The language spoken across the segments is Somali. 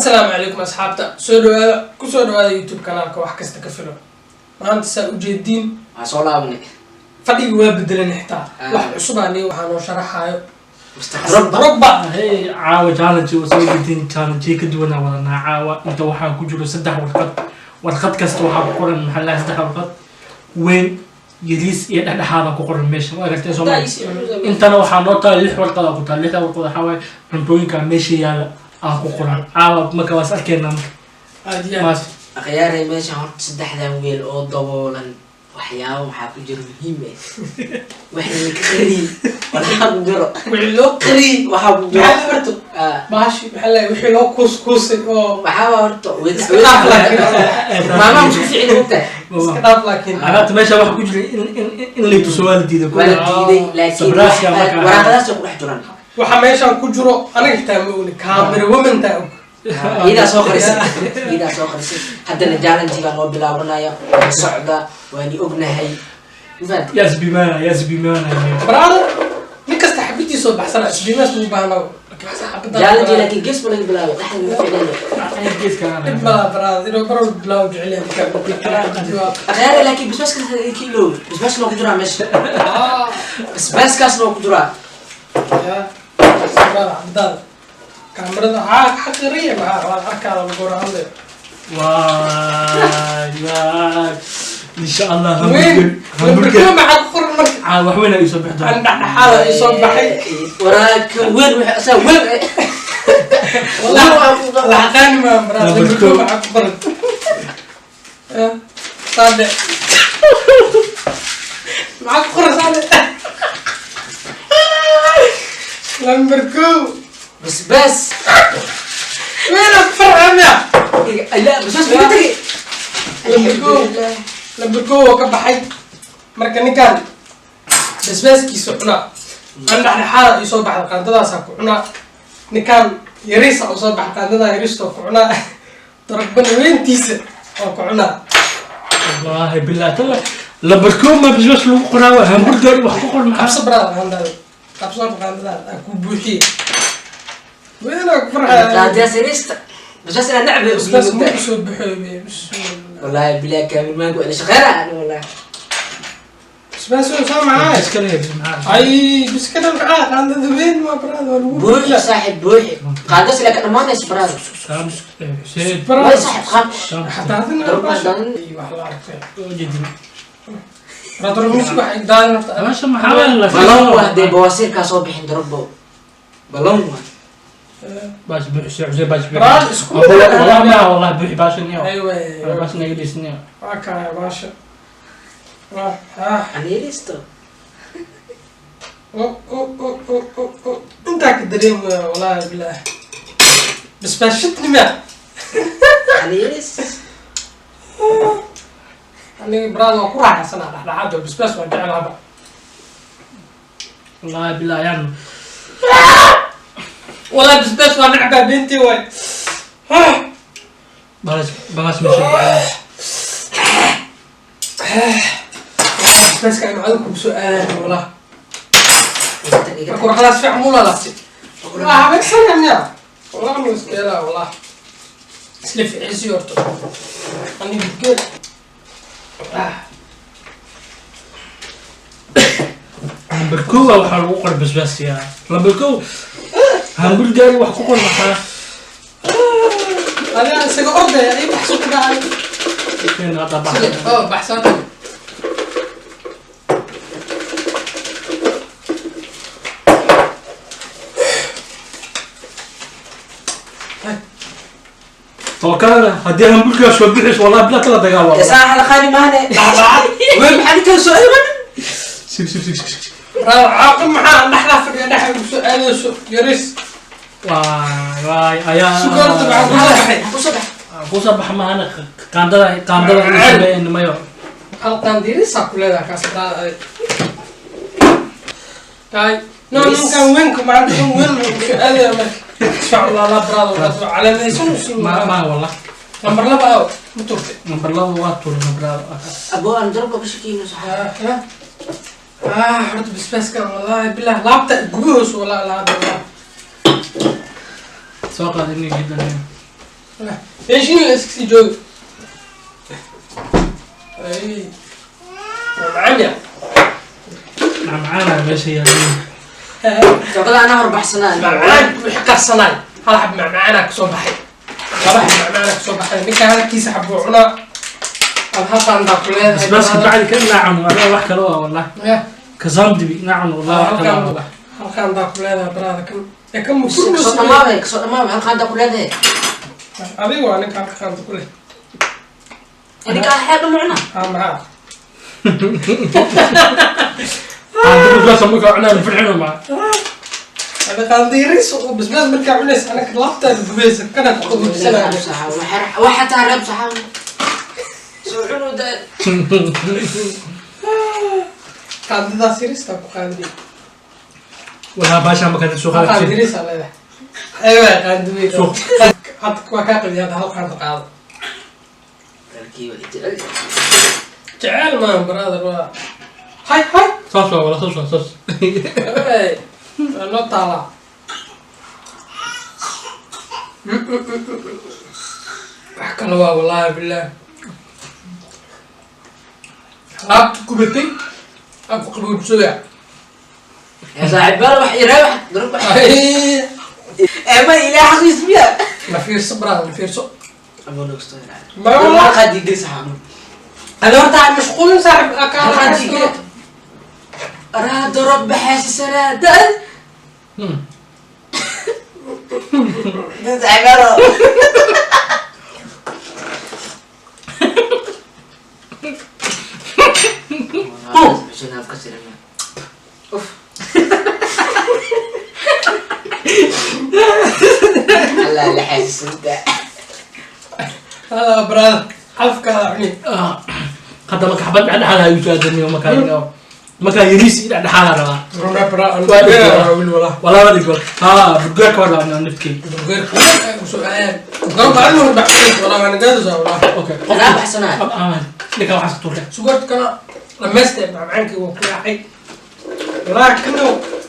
Asalaamu calaykum asxaabta, soo dhawaada, kusoo dhawaada YouTube kanaalka Wax Kasta Ka Filo. Maanta saa ujeediin Waxaa soo laabanay. Fadhigi waa bedelan xitaa. Ah. Wax cusubaa ni waxaa noo sharaxaayo Mr. Drogba. Drogba. Hey, caawa challenge oo soo jeedin, challenge ka duwanaa wadanaa caawa. Inta waxaa ku jiro saddex warqad. Warqad kasta waxaa ku qoran, maxaa la, saddex warqad, weyn, yariis iyo dhexdhexaada ku qoran meesha. Waa gartay Soomaali. Intana waxaa noo taal lix warqad aa ku taal. Lixda warqad waxaa waaye cuntooyinka meesha yaala aa ku qoran caawa. Marka waas arkeynaa marka. Aad iyo aad. Maas. Akhyaaray, meesha horta saddexdan weel oo daboolan waxyaabo waxaa ku jira muhiim ah. Wixii la ka qariyey waxaa ku jiro. Wixii loo qariyey. Waxaa ku jiro. Maxaa horta Ah, baashi, maxaa la, wixii loo kuuskuusay oo waxaa waa horta Iska dhaaf laakiin. Maamaha isku fiicin ogtahay. Iska dhaaf laakiin. Alaabta meesha waxaa ku jira in lay tuso waa la diiday. Waa la diiday laakiin Sabraaska marka- waraaqadaas ku dhex jiraan. Waxa meeshaan ku jiro aniga xitaa ma ogni, camera woman-taa og. Iidaa soo qarisay, iidaa soo qarisay. Haddana challenge-gaa noo bilaabanaya, waa socda, waani ognahay. Ma fahanti? Yaas bimaana, yaas bimaana. Brother, nin kasta xabadiisoo baxsana, isbiimaas ugu baahna xabadaan. Challenge laakiin gees ba laga bilaabo, dhexda ma ficnayo. Geeska. Dhib malaa brother, inuu barow bilaabo jecel yahay. Akhyaare, laakiin basbaaskaas ka iloobi, basbaaskana waa ku jiraa meesha, basbaaskaasna waa ku jiraa. Ya brother, xabadaada kaamirada haa xaqiriya, maxaa waa arkaada lagu hor hadlayo. Waay waay, insha Allah. Weyn. Hamburger, hamburger. Maxaa ku qoran marka? Caa wax weyn ay soo bixi Aan doona. dhexdhexaada ay soo baxay. Waraaka weyn waxa asaa weyn. Laxaqaani maa brother. Number Number two. two maxaa ku qoran? Ya saade, maxaa ku qoran saade? Number two. Basbaas. Weyn farxamya. La, basbaas ma tagay. Number two. Number two oo ka baxay. Marka ninkan basbaaskiisa cunaa, an dhexdhexaada ii soo baxda, qaandadaasaa ku cunaa. Ninkan yariisa oo soo baxa, qaandadaa yariistoo ku cunaa. Dorogbana weyntiisa oo ku cunaa. Wallaahi billahi tala, lambar kow ma basbaas lagu qoraa? Hamburger wax ku qor maxaa? Qabso brother, qaandada qabso horta, qaandadaada aa ku buuxiye, weynaa ku farxaya. Qaadiyaas yariista basbaas inaa nacbe. Basbaas ma usoo baxooy bismillah. Wallahi billahi kaamil maanku ila shaqeynaa ani wallahi. Basbaas oo soo maxaa? Iska leeyahay maxaa? Ay, biskada maxaa? Qaandada weyn waa brother, waa lagu Buuxi saaxib, buuxi qaadaas ilaa ka dhamaanaysa brother. Xuseen. Waay saaxib, qaad. Xataa hadina Drogba dan. wax la arkay. Ujeedin. Brother, music waxay daadan horta. Meesha maxaa la Balon waa dee, bawasiirkaa soo bixin Drogbo, balon waa. Baas buuxi, Xuseen, baas buuxi. Brother, isku Wallahi ma, wallahi buuxi baashan iyo aywa. baashan naga dhisniyo. Waa kaya baasha, waa ah. Ani yariisto. Intaa ka dareemaya wallahi bilaah basbaas shidni miya? Ani yariis. Aniga brother waa ku raaxaysanaa dhexdhexaad, basbaas waa jeclahaba. Wallahi billahi yan. Wallahi basbaas waa necbaa, beentii waay. Balas balas meesha. Basbaaska inuu adiga kugu soo aadayo wallah. Marka warqadaas fiican muu lalaasi waa habeegsanaya miya? Wallah ma iska yeelaa, wallah isla ficiisi horta aniga geel ah. Lambar kow waxaa lagu qor basbaas yaa. Lambar kow hamburger wax ku qor maxaa? Adiga isaga ordaya ay baxso ku dhacay. Keen hadda bax. Oo baxsanta. Tookada haddii hamburger soo bixis, wallahi bilaa kala dagaal waa. Saaxa la qaadi maane weyn, maxaa ninkan soo iman? Sig sig sig sig. Caaqib maxaa dhexdaa fadhiya, dhexa ugu soo aadayso yaris. Waay waay ayaa. Sukoorta maxaa ku soo baxay? Kusoo bax. Kusoo bax maahana, qaandada qaandada uu sameeyeen mayo. Hal qaandirisaa ku leedahay kaas brother adig kay no. Yaris. Ninkan weynka maanta kan weyn ugu soo aadaya marka insha Allah la brother waa soo calaamaysan usu. Ma ma wallah. Nambar laba aw ma turtay? Nambar laba waa tuur nambar laba. Abo aan Drogba ka shakiyno saxaab. Ah, horta basbaaskan wallahi bilah laabta gubahoos wallahi laabta wallahi. Soo qaad inay gidan. Meeshiin la iska sii joogi. Ay, waa macaan ya. Macmacaana meesha yaalin. Shaqada anaa horbaxsanaa. Macmacaan wixii qarsanaay, hal xab macmacaanaa kasoo baxay, laba xab macmacaanaa kasoo baxay. Ninka halkiisa xab buu cunaa, aad hal qaandaa ku leedahay. Basbaaska bacdi ka naacan waa wax kale oo wallah. Ya. Kazandibi naacan wallah wax kale oo wallah. Hal qaandaa ku leedahay baraada kan ee kan Kasoo dhamaamay, kasoo dhamaamay, hal qaanda ku leedahay. Adiga waa ninka halka qaanda ku leh. Ninka xeeb dhama cuna. Haa, maxaa? Basbaaska markaa cunaan farxino ma. Ada qaanda yariis oo basbaas markaa cunaysa, anaka laaftaada gubaysa kana ku qabowsanaya. Waxa taa reeb saxaab. Soo cunu da. Qaandadaas yariistaa ku qaadinay. Walaa baasha markaa suuqa Hal qaanda yariis aa leedahay. Aywa, qaanda weyn. Suuq. Hadda waa kaa qabiya, hadda hal qaanda qaado. Walaalkii waa jecel. Jecel maaha brother, waa hay hay. Saas waa wala, saas waa saas. Hey, waa noo taalaa. Wax kale waa wallaahi billaah, laabta gubatay aan ku qaboojisaya. Ya saaxiib, wax iraa wax darab wax. Ee ma ilaa xaqiis miya? La fiirso brother, la fiirso. Ama nogsto. Ma wallah. Qaadi gel saxaab. Hada horta aan mashquulin saaxib. Hal qaadi gel. Raad رب حاسسنا ده. ده عبارة. عشان افكسر انا. اوف. لا لا حاسس انت. Hada brother calafkaada cuni. Hadda marka xabad dhexdhexaad ayuu soo aadaniyo, markaa yariis iyo dhexdhexaad rabaa. Runa bra. Waa dhig. Wiil wallah. Walaa dhig ha burgeerka waa rabaa naftkii. Burgeerka usoo aad garoonka anigu horbaxsanaysa wallah, waan gaadaysaa wallah. Okay. انا بحسنات. Ninka waxaas tuurka. Sugarta kana dhamaystay, macmacaankii waa ku yaacay walaa kano.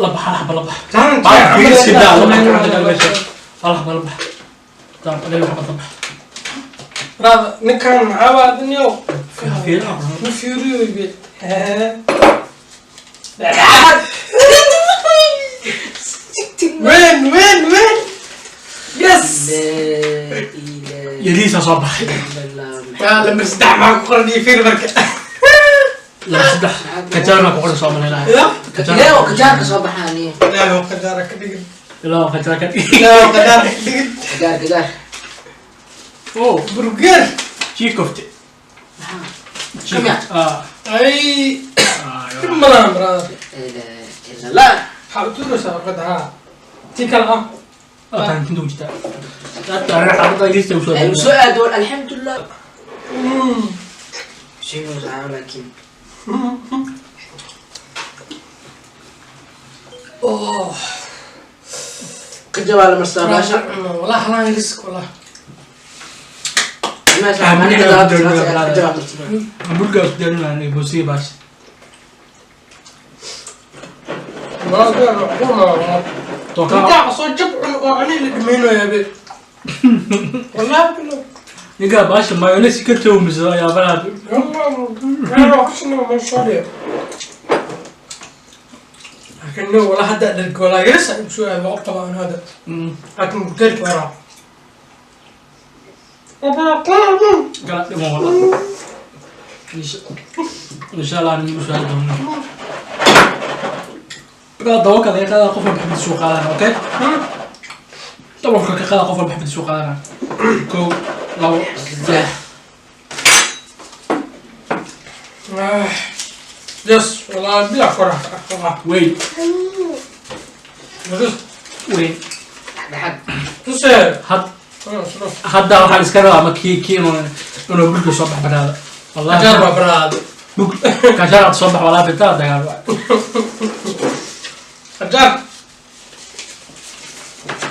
La baxa, la baxa, la baxa. Challenge. Baa fiirsi daa, la baxa gacanta meesha. La baxa, la baxa. Taa la baxa, la baxa. Brother, ninkan maxaa baa adniyow? Fiir. Ma fiiriyo ibe. Win win win, yes. لا اله Yariisa soo baxay. الا الله. Yaa lambar saddex maxaa ku qoran iyo fiir marka? Laba saddex kajaarna ku qoran soo malaynahay. Ya. لا وكجارك صباحاني. Ilaahu qajaara ka dhigin. Ilaa kajaar ka Ilaahu qajaara ka dhigin. كجار كجار. Oh. Burger. Chiikofte. كم يا؟ Ah. Ay, dhib malahan brother. لا اله الا الله. Waxaa u tuuraysaa warqadda haa tii kale ah. Taan kinta u jirtaa. Xabadda yariista u soo. سؤال دول الحمد لله. شنو زعما لكن. Oh. كجوال مرسى باشا. Wallah halaan risk wallah. ما شاء الله كجوال مرسى. Hamburger isku diyaarinayaan boosiga baash. Brother, macquul ma wallah. Tooka. Intaa soo jab cun oo ani la dhamaynayaa be wallah billah. Ninka baasha mayonnaise ka toomiso ayaa balaad. لكن والله هذا الكولا يرسل شو هذا وقت طبعا هذا، لكن قلت وراه. Kala dhiman wallah. Insha Allah anigu soo doono. Markaa daboolka laga qaadaa qof walba xabad soo qaadana, okay? Daboolka ka qaada, qof walba xabad soo qaadana. Kow, labo, saddex. Yes والله بلا فرح والله. Weyn. Weyn. لحد. تسعر. Had hadda waxaan iska rabaa ma kii inuu burka soo bax baraada. Wallahi. جرب براد. Bug kashaaraad soo bax walaa bitaa dagaal. جرب.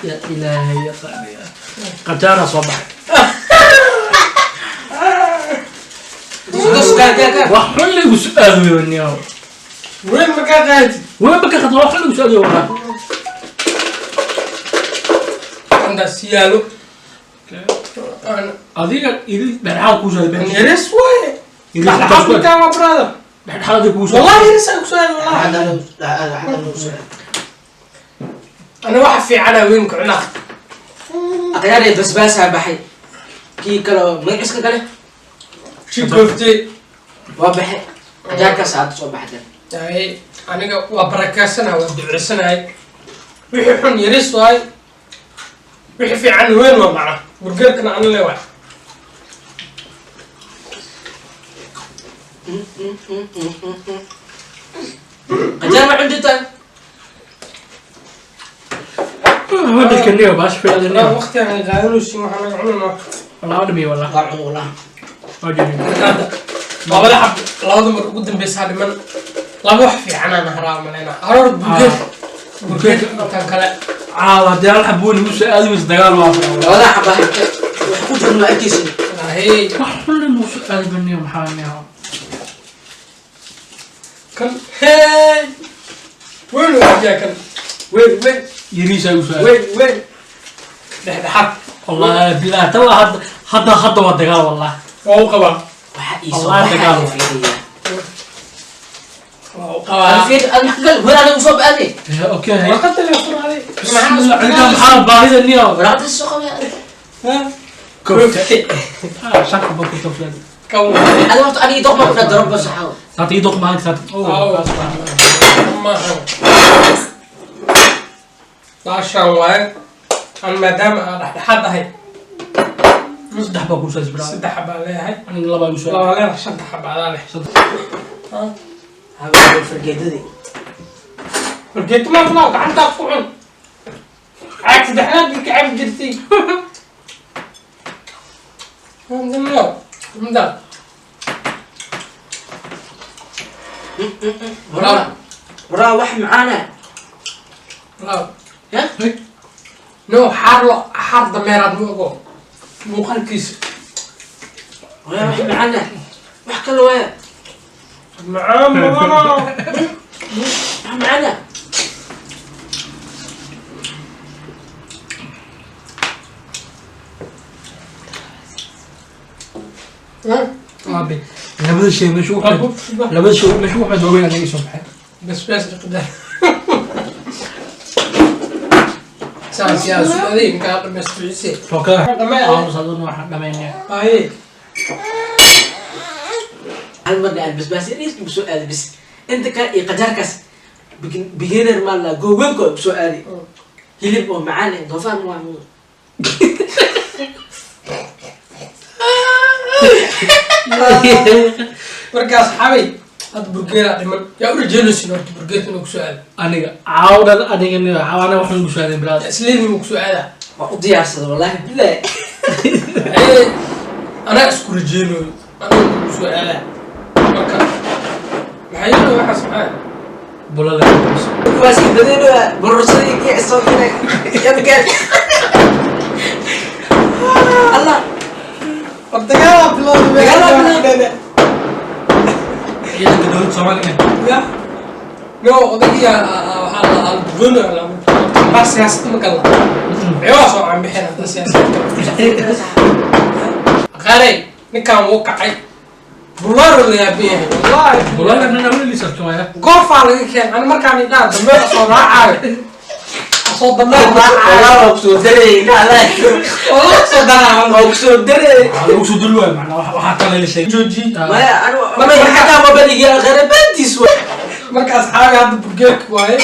Ya ilaahay ya qaaliya. Qajaara soo baxay. دوس كا كا كا. Wax xun lagu su'aalayo niyow. وين مكان قاعد؟ Weyn ba ka khad wax xun lagu su'aalayo walaa. عند سيالو. Adiga ili dhexdhexaad kuu soo An yaris waaye. Dhexdhexaad ninkaan waa, brother. Dhexdhexaad kuu soo. Wallahi yaris ay kusoo aaday, wallahi. Dhexdhexaad ugu soo. Ana waxa fiicana weynka cunaa. Aqyaarey, basbaasaa baxay, kii kale oo magaciiska kale. Shikoftay. Waa baxay, qajaarkaas aad soo baxday. Ay, aniga waa barakaysanahay, waa duceysanahay. Wixii xun yaris waay, wixii fiican weyn waa. Macna burgerkana ana le waay. Qajaar ma cuntitaa? Wadadka niyo baash fiican niyo. Waqti aan qaadanaysin waxaa naga cunana. Wallah dhimi wallah. Waa cun wallah. Waa jiri. Marka hadda labada xab, labada mar ugu dambeysaa dhiman, laba wax fiicanaan haraa maleyna haroor burger burger intaan kale. Caawa haddii hal xab weyn igu soo aadi weyso, dagaal waa. Labada xaba harta wax ku jirna waa arkaysin. Hey. Wax xun igu soo aadi baniyo, maxaa niyo? Kan hey weyn waa kan. Weyn weyn. Yariisa igu soo aadi. Weyn weyn. Dhexdhexaad. Wallahi billahi tala hadda hadda hadda waa dagaal wallah. Waa u qabaa. Waxa ii soo Wallahi baxaya dagaal. fiiriya. Waa u qabaa. Fiir ad maxaa gal weer anigu soo baaday. Okay. Warqadda la furaaday. Bismillah, cinda maxaa baahida niyo? Waraaqda soo qabay. Kofte. Ah, shan xabo ku toflan. Kan. Adi horta aniga doqma ku daro basaxaw. Saata ii doq maalinta saata. Oh. Maaha baashaan waaye aan maadaama aan dhexdhexaad ahay. Saddex baa kuu soo isbiraa. Saddex xabaa leeyahay. Aniga laba igu soo. Laba leedahay, shanta xaba adaa leh. Habeen fargeedadii. Fargeeto maa fulaa, gacantaa ku cun. Caag saddexdaad bay ka cabi jirtay. Inta Waraa waraa, wax macaana. Laa. Ya. No xaar lo xaar dameeraad ma ogo muuqaalkiisa. Waraa, wax macaana, wax kale waaya. Macaan badana. Wax macaana. Aabe, labada shay meesha ugu xun, labada shay meesha ugu xun waaweyn aniga soo baxay. Basbaas iqdaar saas yaa su'aaday inkaa dhamaystirisay. Okay. Dhamee. Aamus aduna waxaan dhamaynaya. Aye. Hal marna aan basbaas yariis igu soo aaday bis, inta kale iyo qajaarkaas beginner maa la googoynka igu soo aaday, hilib oo macaan eh, doofaar ma waa. Markaas xabay hadda burgeeraa dhiman, yaa u rajeynaysin horta burgeerka inuu kusoo aado? Aniga caawdan aniga niyo caawana waxaan ugu soo aaday brother. Isleedin uu kusoo aadaa. Waa u diyaarsada wallahi billahi. Aye, anaa isku rajeynayo aniga inuu kusoo aadaa. Marka maxay yihiin waxaas, maxaa? Bulala. Kuwaas badano bororsadii kii soo diray yabkaan allah. War dagaalaa bilowday. Dagaalaa bilowday. Ciidanka dowladda Soomaaliya. Ya no odaygiya waxaa la algono baa siyaasadda ma galna, ciwaa soo canbixin hadda siyaasadda. Aqaarey, ninkan wuu kacay, bulaaro la yaaban yahay wallahi. Bulala nina weli sarto waaya. Goofaa laga keen ani markaan idhaa dameer soo raacaayo, soo dameer raacaayo. Wallah waa kusoo darayna allah. Oo soo daraa. Waa kusoo daray. Waxaa lagu soo dul waaya macnaa waxaa kale la sheegay. Jooji. Maya anu xataa ma baligi qarabantiis wa. Marka asxaabi, hadda burgeerka waaye,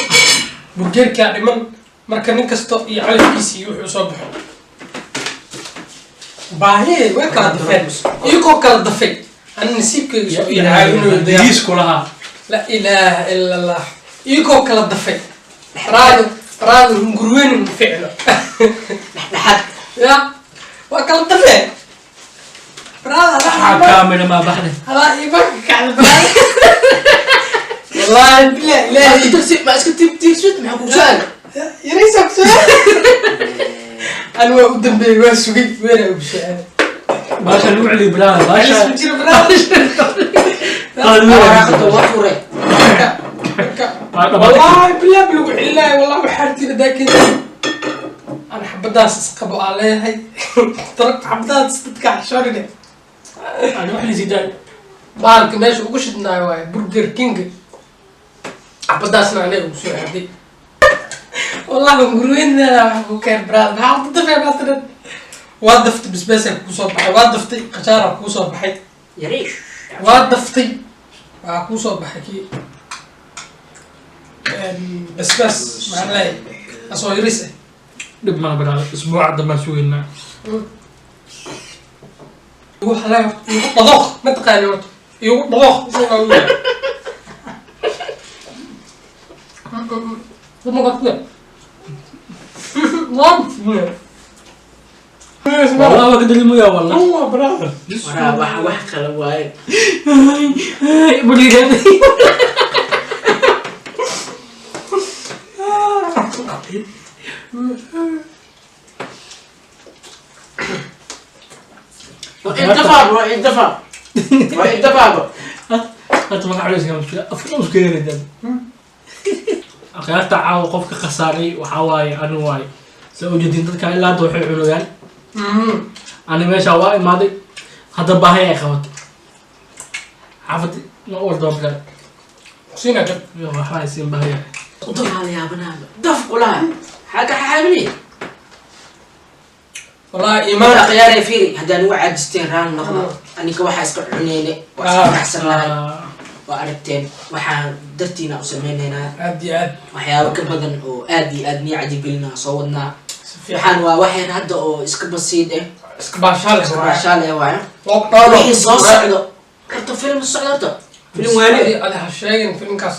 burgeerkaa dhiman. Marka nin kasto iyo calafkiisa iyo wuxuu soo baxo baahiye way kala dafeen, iyagoo kala dafay ani nasiibkayga soo caawinayo dayaa. Diis kulahaa. La ilaaha ila allah, iyagoo kala dafay raado raado hungurweynin ma ficno. Dhexdhexaad. Ya waa kala dafeen raada. Waxaa kaamila maa baxday. Hadaa iimaanka kacda baraada, wallahi bilah ilaahi. Ma iska tiibtiibsid, maxaa kugu soo aaday? Yaraysaa kusoo ani waa u dambeeyey, waa sugay weeraa ugu soo aaday. Baasha lagu celiyo brother baasha. Isku jira baraada. Waraaqada waa tuuray. Marka Waa dhammaatay. wallahi bilah lagu celinaayo, wallahi waxaa tiri daa keentay. Ana xabadaas isqabo aa leeyahay. Xabadaas dadka xashoorine. Ani wax lisii daay. Bahalka meesha ugu shidnaayo waaye Burger King. Xabadaasna aniga ugu soo aaday. Wallahi gurweynaa wax ku keen brad. Maxaa dafay maanta dhan? Waa daftay, basbaasaa kuu soo baxay. Waa daftay, khajaaraa kuu soo baxay. Yariish. Waa daftay, waxaa kuu soo baxay kii basbaas, maxaa leeyahay, asoo yaris ah. Dhib mana baraada, isbuuca dambaan sugaynaa. Igu halay horta, igu dhadooq ma taqaani horta, igu dhadooq isagaa u yahay. Uma qofne. Waa. Wallah waa ka dareemaya wallah. Waa brother. Waraa wax kale waaye. Burger. Waa intafaab, waa intafaab, waa intafaab. Hadda magaca culeyska mushkila afka isku yeelayaan. Akhyaarta, caawa qofka khasaaray waxaa waaye anu waaye. Soo ujeedin dadka ilaa hadda waxay cunayaan. Ani meesha waa imaaday, hadda baahi ay qabatay, xaafad ma ordo kale. Siina jab. Waxba ay siin baahiya. Udafaa la yaabanaaba daf kulaha xaa ka xaamini. Wallahi imaan iimaan. Khiyaaray, fiiri, haddaan ugu caajisteen raali noqdo. Aninka waxaa iska cuneyne, waa iska faraxsan lahay. Waa aragteen, waxaan dartiina u sameyneynaa. Aad iyo aad. Waxyaabo ka badan oo aad iyo aad nii cajigelinaa soo wadnaa. Si fiican. Waxaan waa wax yar hadda oo iska basiid eh. Iska baashaale. Iska baashaal eh waayo. Lockdown. Wixii soo socdo horta, film socdo horta, film waali. Adi ha sheegin filmkaas.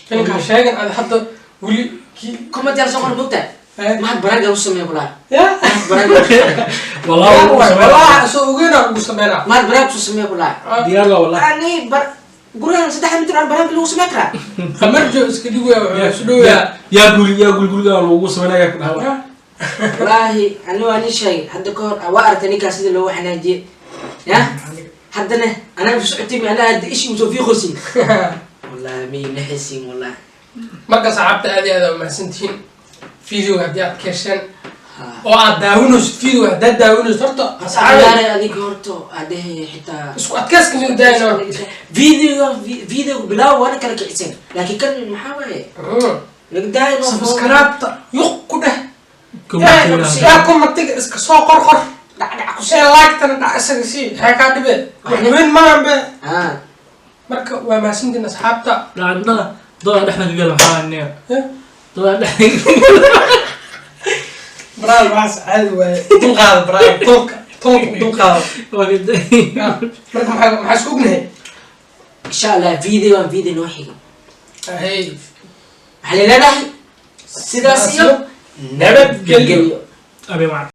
Filmka ha sheegin adi hadda weli ki. Comment yaal soo qor, mogtaa? Eh? Mahad baraga u sameeya kulaa. Ya. Mahad baraga u sameeya. Wallah. Wallahi soo ogeynaa ugu sameynaa. Mahad baraga u sameeya kulaa. Diyaar waa wallah. Ani bar gurigan 3 mitir aan baraga lagu sameyn karaa. Khamarjo iska dhigaya, wuxuu isu dhowayaa. Yaa guri, yaa guri, guriga lagu sameynaya ku dhawa. Wallaahi ani waa nin sheegay hadda ka hor, waa aragtay ninkaas sida loogu xanaajiyey ya. Haddana anaa socotay, anaa hadda ishi usoo fiiqosin, wallahi may naxaysiin wallahi. Marka saxaabta, aad iyo aad aa umahadsantihiin. Videoga haddii aad ka hesheen oo aad daawanaysid, videoga haddaad daawanaysid horta asxaabe. Asxaabta adiga horto adehe xitaa. Isku adkayska nigu daayana. Video video bilaaw waana kala kiciseen, laakiin kan maxaa waaye laga daayo. Subscribe-ta yuq ku dheh, yaa commentiga iska soo qor qor. Dhacdhac ku ee like-tana dhac isaga sii, maxaa kaa dhibe? Wax weyn maahan be. Marka waa mahadsantihiin asxaabta. Dada dada dhexda ka gala waxaa niya. Eh? Dada dhexda. Baraal, waxaas caadi waaye, dulqaada baraal, tolka tolka dulqaada. Marka maxaa isku ognahay? Insha Allah video aan video noo xigo. Hey. Waxaa leeleedahay sidaas iyo nabadgelyo. nabadgelyo. Abi macad.